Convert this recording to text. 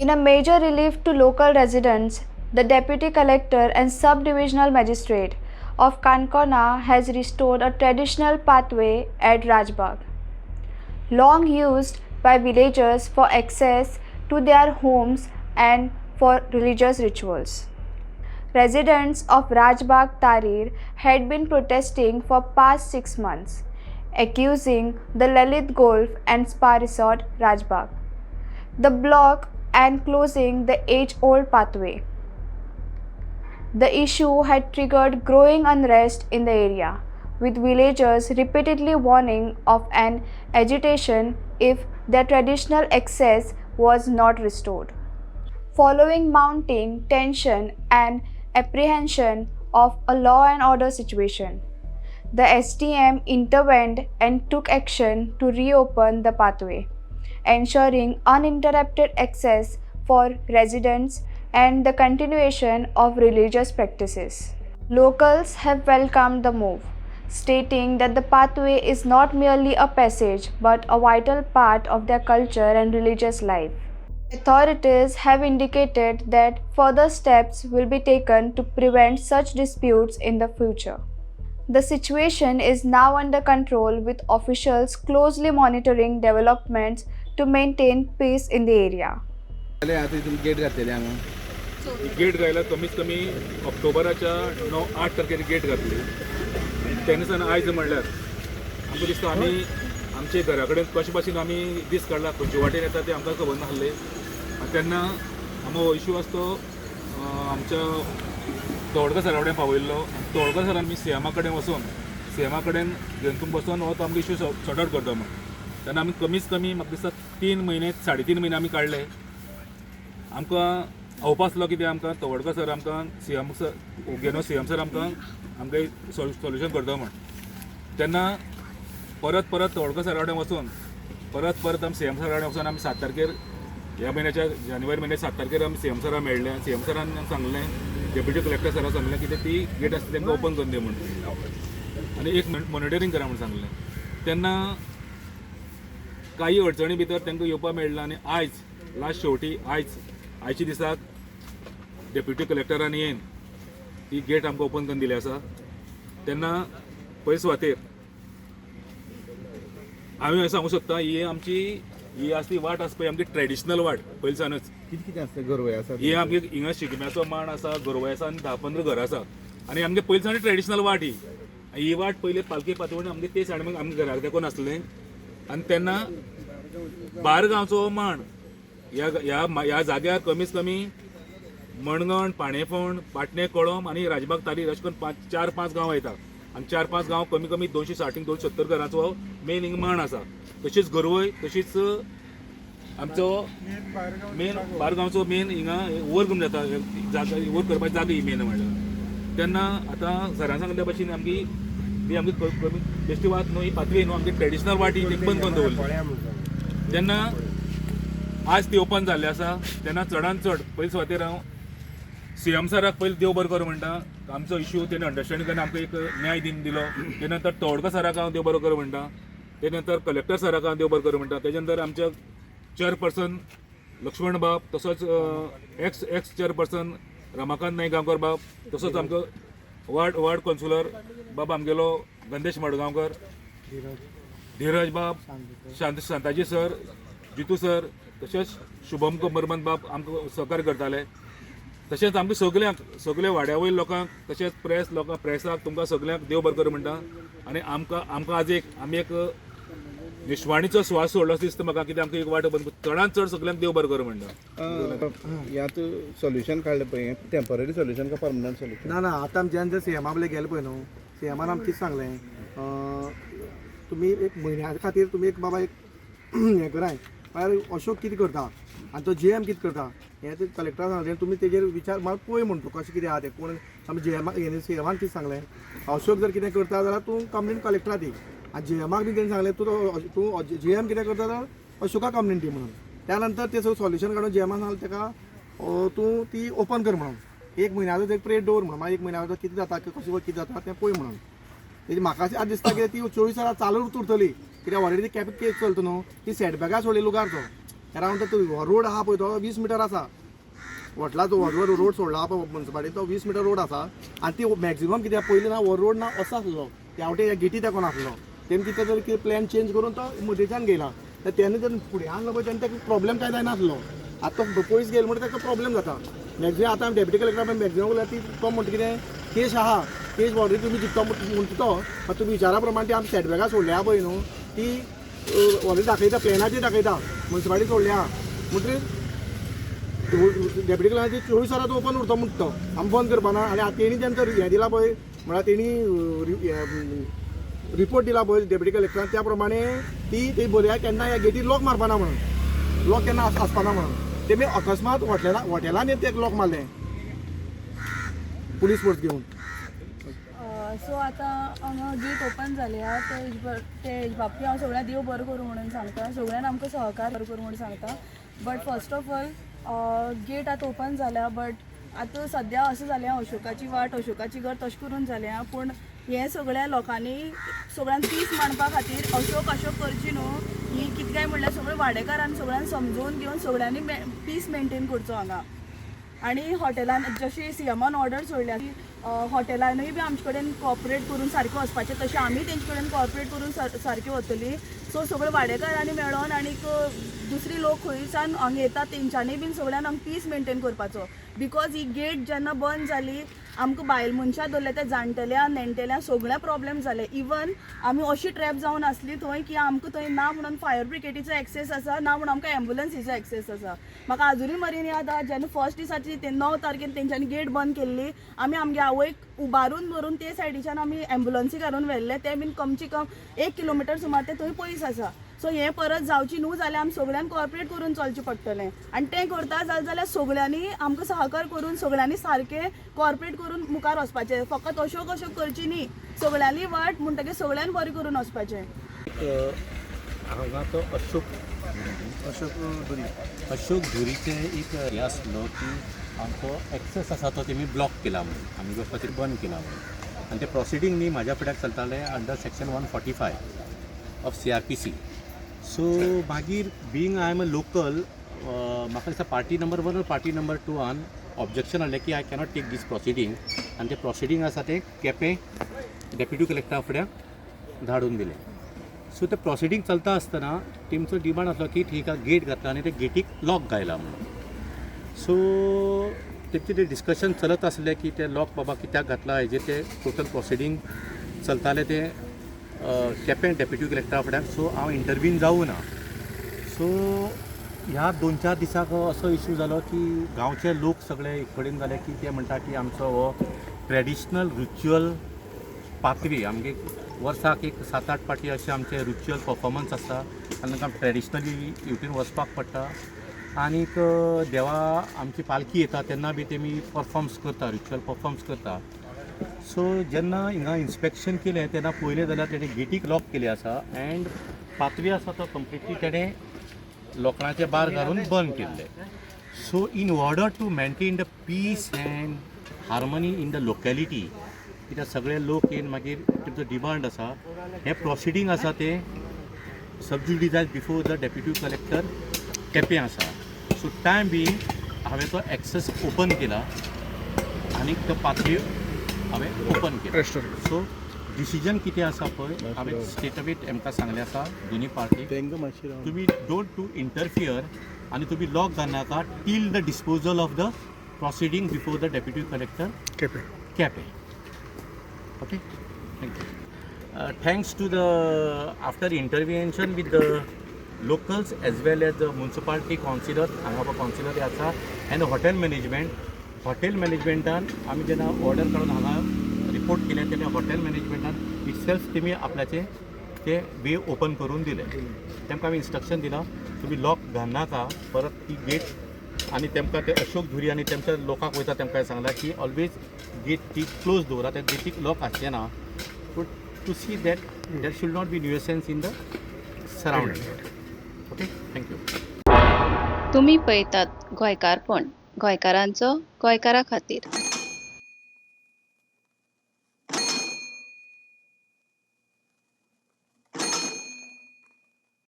In a major relief to local residents, the Deputy Collector and Sub-Divisional Magistrate of Kankona has restored a traditional pathway at Rajbagh, long used by villagers for access to their homes and for religious rituals. Residents of Rajbagh Tarir had been protesting for past 6 months, accusing the Lalit Golf and Spa Resort Rajbagh, the block and closing the age-old pathway. The issue had triggered growing unrest in the area, with villagers repeatedly warning of an agitation if their traditional access was not restored. Following mounting tension and apprehension of a law and order situation, the SDM intervened and took action to reopen the pathway, ensuring uninterrupted access for residents and the continuation of religious practices. Locals have welcomed the move, stating that the pathway is not merely a passage but a vital part of their culture and religious life. Authorities have indicated that further steps will be taken to prevent such disputes in the future. The situation is now under control, with officials closely monitoring developments to maintain peace in the area. जालें, आतां तुमी get घातलेली हांगा. Get घायला कमीत कमी ऑक्टोबराच्या 9-8 तारखेर get घातली आनी तेन्ना सावन आयज म्हणल्यार आमकां दिसता आमी आमचे घरा कडेन कशे भाशेन आमी दीस काडला, खंयचे वाटेन येता तें आमकां खबर नासलें. आनी तेन्ना आमचो हो इशू आसा तो आमच्या तोडकर सरा कडेन पावयल्लो आनी तोडकर सरान आमी सीएमा कडेन वचोन, सीएमा कडेन घेवन बसोन हो तो आमकां इशू सॉर्ट आवट करता म्हण. तेन्ना आमी कमीत कमी म्हाका दिसता 3 म्हयने, 3.5 म्हयने आमी काडले. आमकां होप आसलो कितें, आमकां तवडकर सर आमकां सीएम सर घेवन, सीएम सर आमकां आमकां सोल्युशन करता म्हण. तेन्ना परत परत तवडकर सरा कडेन वचून, परत परत आमी सीएम सरा कडेन वचून आमी 7 तारखेर ह्या म्हयन्याच्या, जानेवारी म्हयन्या 7 तारखेर आमी सीएम सरा मेळ्ळे. सीएम सरान सांगलें, डेप्युटी कलेक्टर सरान सांगलें कितें, ती गेट आसता तांकां ओपन करून दी म्हण आनी एक मॉनिटरींग करा म्हूण सांगलें. तेन्ना काही अडचणी भितर तांकां येवपाक मेळना आनी आयज लास्ट शेवटी आयज आयच्या दिसाक डेप्युटी कलेक्टरान येवन ती गेट आमकां ओपन करून दिली आसा. तेन्ना पयले सुवातेर हांवें अशें सांगूंक सोदता, ही आमची ही आसा ती वाट आसा पळय, आमची ट्रेडिशनल वाट पयलीं सावनच. कितें कितें आसता? गरवय आसा? ही आमगे हिंगा शिगम्याचो मांड आसा, गरवय आसा आनी 10-15 घरां आसा आनी आमगे पयलीं सावन ट्रेडिशनल वाट ही. ही वाट पयली पालखी पातवण आमगे ते सायडीन आमगे घराक तेंकून आसलें आनी तेन्ना बारगांवचो मांड ह्या ह्या ह्या जाग्यार कमीत कमी मणगण, पाणेफण, पाटणे, कळम आनी राजबाग तारी अशें करून पांच 4-5 गांव येता आनी 4-5 गांव कमी कमी 260-270 घरांचो मेन हिंगा मांड आसा. तशीच गरवय, तशीच आमचो मेन बारगांवचो मेन हिंगा वर्ग जाता, जागा वर्ग करपाची जागा ही मेन म्हणल्यार. तेन्ना आतां सरान सांगल्या भशेन आमची ती आमची कमी बेश्टी वाट न्हू ही, पातवी न्हू, आमची ट्रेडिशनल वाट ही ती बंद करून दवरली. तेन्ना आज ती ओपन जाल्ली आसा. तेन्ना चडान चड पयले सुवातेर हांव सीएम सराक पयलीं देव बरो करूं म्हणटा, आमचो इशू तेणे अंडरस्टँड करून आमकां एक न्याय दिन दिलो. ते नंतर तवडकर सराक हांव देव बरो करूं म्हणटा. ते नंतर कलेक्टर सराक हांव देव बरो करूं म्हणटा. तेजे नंतर आमच्या चेअरपर्सन लक्ष्मण बाब, तसोच एक्स चेअरपर्सन रमाकांत नायक गांवकर बाब, तसोच आमकां वॉर्ड कावन्सिलर बाब आमगेलो गंदेश मडगांवकर, धीरज बाब, शांत शांताजी सर, जितू सर, तशेंच शुभम बर्मन बाब आमकां सहकार्य करताले. तशेंच आमकां सगल्यांक, सगल्या वाड्या वयल्या लोकांक, तशेंच प्रेस लोकांक, प्रेसाक, तुमकां सगल्यांक देव बरो करूं म्हणटा. आनी आमकां आज एक आमी एक निश्वाणीचो स्वास सोडलो असो दिसता म्हाका, कित्याक आमकां एक वाट बंद. चडान चड सगल्यांक देव बरो करूं म्हणटा. हें आतां सोल्युशन काडलें पळय, हें टेंपररी सोल्युशन काय परमनंट सोल्युशन? ना ना, आतां आमी जेन्ना सीएमा आपले गेले पळय न्हू, सीएमान आमकां कितें सांगलें, तुमी एक म्हयन्या खातीर तुमी एक बाबा एक हें कराय, म्हळ्यार अशोक कितें करता आनी तो जीएम कितें करता हें ते कलेक्टरान सांगलें. तुमी तेजेर विचार मात पळय म्हण तूं कशें कितें आहा तें. कोण आमी जीएमाक, सीएमान कितें सांगलें, अशोक जर कितें करता जाल्यार तूं कंप्लेन कलेक्टरा दी आनी जीएमाक बी तेणें सांगलें, तूं तूं जीएम कितें करता जाल्यार अशोका कंप्लेन दी म्हणून. त्या नंतर तें सगळें सोल्युशन काडून जीएमान सांगलें तेका, तूं ती ओपन कर म्हणून, एक म्हयन्याचो एक पिरियड दवर म्हणून, मागीर एक म्हयन्याचो कितें जाता, कशें कितें जाता तें पळय म्हणून. तेजी म्हाका अशें दिसता की ती 24 वरां चालूच उरतली, कित्याक ऑलरेडी ती कॅप केस चलता न्हू, ती सेटबॅका सोडली लुगार तो. अरावंड तो हो रोड आहा पळय तो 20 मिटर आसा. वटला जो हो रोड सोडला आहा पळय मुन्सिपालिटी, तो 20 मिटर रोड आसा. आनी ती मॅक्झिमम कित्याक पयलीं ना हो रोड ना असो आसलो, त्या वटेन ह्या गेटी तेंकोन आसलो. तेमी कितें तरी कितें प्लॅन चेंज करून तो मदेच्यान घेयला. तर तेन्ना जर फुडें आणलो पळय तेन्ना ताका प्रॉब्लेम कांय जायनासलो. आतां तो पयस गेलो म्हणटा ताका प्रॉब्लेम जाता मॅक्झिमम. आतां आमी डेप्युटी कलेक्टर मॅक्झिमम उलयता ती, तो म्हणटा कितें केश आहा, केश ऑलरेडी तुमी जिखता म्हणटा तो. मात तुमी विचारा प्रमाणे ती आमी सेटबॅका सोडल्या पळय न्हू, ती ऑलरेडी दाखयता, प्लॅनाचेर दाखयता मुन्सिपालिटी सोडल्या. म्हणटकीर डेप्युटी कलेक्टराची 24 वरां तो ओपन उरता म्हणटा तो, आमी बंद करपाना. आनी आतां तेणी तेंचो हें दिला पळय, म्हळ्यार तेणी रिपोर्ट दिला पळय डेप्युटी कलेक्टरान, त्या प्रमाणे ती ती बरया केन्ना ह्या गेटीर लॉक मारपाना म्हणून, लॉक केन्ना आसपाना म्हणून. तेमी अकस्मात हॉटेलान ते लॉक मारलें पुलीस फोर्स घेवन. सो आतां हांगा गेट ओपन जाले आहा. ते हेज बाबतींत हांव सगळ्यांक देव बरो करूं म्हणून सांगता, सगळ्यान आमकां सहकार बरो करूं म्हणून सांगता. But first of all, gate आतां ओपन जाल्या, बट आतां सद्या अशें जालें, अशोकाची वाट, अशोकाची घर तशें करून जालें आहा. पूण हें सगळ्या लोकांनी सगळ्यांक पीस मांडपा खातीर अशोक अशोक करची न्हू ही. कितें काय म्हणल्यार सगळे वाडेकारान सगळ्यांक समजून घेवन सगळ्यांनी पीस मेंटेन करचो हांगा. आनी हॉटेलान जशी सीएमान ऑर्डर सोडल्या की हॉटेलानूय बी आमचे कडेन कॉपरेट करून सारकें वचपाचें, तशें आमी तेंचे कडेन कॉपरेट करून सारकें वतलीं. सो सगळे वाडेकारांनी मेळोन आनीक दुसरी लोक खंयच्यान हांगा येतात तेंच्यांनी बीन सगळ्यान हांगा पीस मेंटेन करपाचो, because he get जेन्ना बंद जाली, आमकां बायल मनशां धरले ते जाणटेल्या नेणटेल्या सगळ्या प्रॉब्लेम जाले. इवन आमी अशी ट्रॅप जावन आसली थंय की आमकां थंय ना म्हणून फायर ब्रिगेडीचो एक्सेस आसा, ना म्हणून आमकां एम्बुलन्सीचो एक्सेस आसा. म्हाका आजुनूय मरेन याद आहा, जेन्ना फर्स्ट दिसाची ते 9 तारखेर तेंच्यांनी गेट बंद केल्ली, आमी आमगे आवयक उबारून व्हरून ते सायडीच्यान आमी एम्बुलन्सी घालून व्हेल्ले. ते बीन कमचे कम 1 किलोमिटर सुमार ते थंय पयस आसा. सो हें परत जावची न्हू जाल्यार आमी सगळ्यान कॉपरेट करून चलचें पडटलें. आनी तें करता जालें जाल्यार सगळ्यांनी आमकां सहकार करून सगळ्यांनी सारकें कॉपरेट करून मुखार वचपाचें. फकत अश्यो कश्यो करची न्ही, सगळ्यांली वाट म्हणटकीर सगळ्यान बरें करून वचपाचें. हांगा तो अशोक अशोक धुरी. अशोक धुरीचें एक हें आसलो की आमचो एक्सेस आसा तो तेमी ब्लॉक केला म्हणून, आमी वचपाचेर बंद केला म्हणून. आनी ते प्रोसिडींग न्ही म्हाज्या फुड्याक चलतालें under section 145 of CrPC. So मागीर being I am a local, म्हाका दिसता party number 1, party number 2 आन ऑब्जेक्शन हाडलें की I cannot take these proceeding. आनी ते प्रोसिडींग आसा ते केपें डेप्युटी कलेक्टरा फुड्याक धाडून दिलें. सो ते प्रोसिडींग चलता आसतना तेमचो डिमांड आसलो की ठीक आहा, गेट घातला आनी ते गेटीक लॉक घायला म्हणून. सो तेमचें तें डिस्कशन चलत आसलें की ते लॉक बाबा कित्याक घातला हेजेर ते टोटल प्रोसिडींग चलतालें तें केपें डेप्युटी कलेक्टरा फुड्याक. सो हांव इंटरवीन जावूं ना. सो ह्या दोन चार दिसाक असो इशू जालो की गांवचे लोक सगळे एक कडेन जाले की ते म्हणटा की आमचो हो ट्रेडिशनल रिच्युअल पाथवे, आमगे वर्साक एक सात आठ पाटी अशे आमचे रिच्युअल परफॉर्मन्स आसता आनी तांकां ट्रेडिशनली हेवटेन वचपाक पडटा. आनीक देवा आमची पालखी येता तेन्ना बी तेमी परफॉर्म्स करता, रिच्युअल परफॉर्म्स करता. सो जेन्ना हिंगा इन्स्पेक्शन केलें तेन्ना पळयलें जाल्यार तेणें गेटीक लॉक केले आसा अँड पाथवे आसा तो कंप्लिटली तेणें लोखणाचे बार घालून बंद केल्ले. So in order to maintain the peace and harmony in the locality, कित्याक सगळे लोक येवन मागीर तेमचो डिमांड आसा, हें प्रोसिडींग आसा तें sub judice before the deputy collector Quepem आसा. सो टायम बीइंग हांवें तो एक्सेस ओपन केला आनी तो पाथवे हांवें ओपन केला. सो डिसिजन कितें आसा पळय, हांवें स्ट्रेट अवे तेमकां सांगलें आसा दोनी पार्टीक, तेंकां मातशी राव. तुम्ही don't to interfere आणि तुम्ही lock घालनाका till the disposal of the proceeding before the deputy collector Quepem. Okay, thank you. Thanks to the after intervention with the locals as well as the municipality councillor, हांगा पळय councillor आसा, and hotel management. Hotel मॅनेजमेंटान आमी जेन्ना order काडून हांगा report केलें तेन्ना hotel मॅनेजमेंटान itself तेमी आपल्याचे ते वे ओपन करून दिले. तेमकां आमी इन्स्ट्रक्शन दिलां, तुमी लॉक घालनाका परत ती गेट. आनी तेमकां ते अशोक धुरी आनी तेमच्या लोकांक वयता तेमकां सांगलां की ऑलवेज गेट ती क्लोज दवरा, त्या गेटीक लॉक आसचें ना, to see that there should not be nuisance in the surrounding. Okay, thank you. तुमी पळयतात गोंयकारपण, गोंयकारांचो गोंयकारा खातीर.